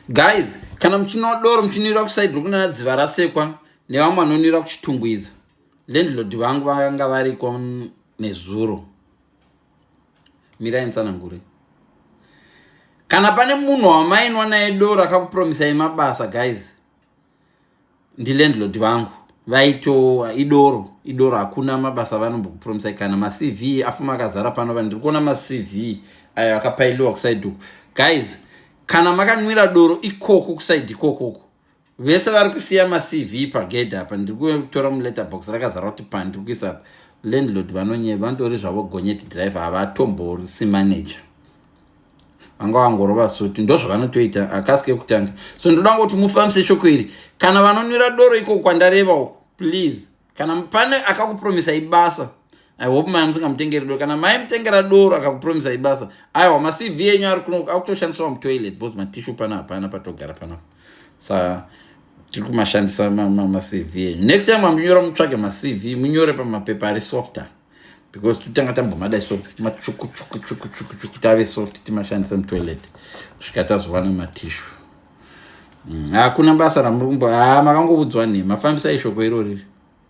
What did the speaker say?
Guys, kana muchinwa doro muchinwira kusaidi rokunana Dziva Rasekwa nevamwe vanonwira kuChitungwiza, landlord vangu vanga variko nezuro. Mirai nditsanangure. Kana pane munhu wamainwa naye doro akakupromisai mabasa, guys, ndilandlord vangu. Vaito idoro, idoro, hakuna mabasa vanombokupromisai. Kana maCV afuma akazara pano, vanhu ndiri kuona maCV ayo akapailiwa kusaidi uku. Guys, kana makanwira doro ikoko kusaidi ikokoko, vese vari kusiya maCV pagedhi apa, ndiri kutora muletter box rakazara kuti pa ndiri kuisa. Landlord vanonyeva, vanotori zvavo gonyeti driver, havatomborisi manager, vanga vangorova suti, ndo zvavanotoita, akasi kekutanga. So ndoda ngoti mufambise shoko iri. Kana vanonwira doro ikoko kwandareva uko, please, kana pane akakupromisai basa, I hope mai musingamutengeri doro. Kana mai mutengera doro akakupromisai basa, aiwa, maCV enyu ari kuno akutoshandiswa mutoilet because matissue pano hapana patogara panapa. Sa tiri kumashandisa maCV enyu. Next time amunyora, mutsvage maCV, munyore pamapepa ari softer, because totanga tambomada so machuku chuku chuku chuku chuku, tave soft, timashandise mutoilet kusvika tazowana matissue. Hakuna basa ramuri kumbo, ha, makangoudzwa nhema. Fambisai shoko irori.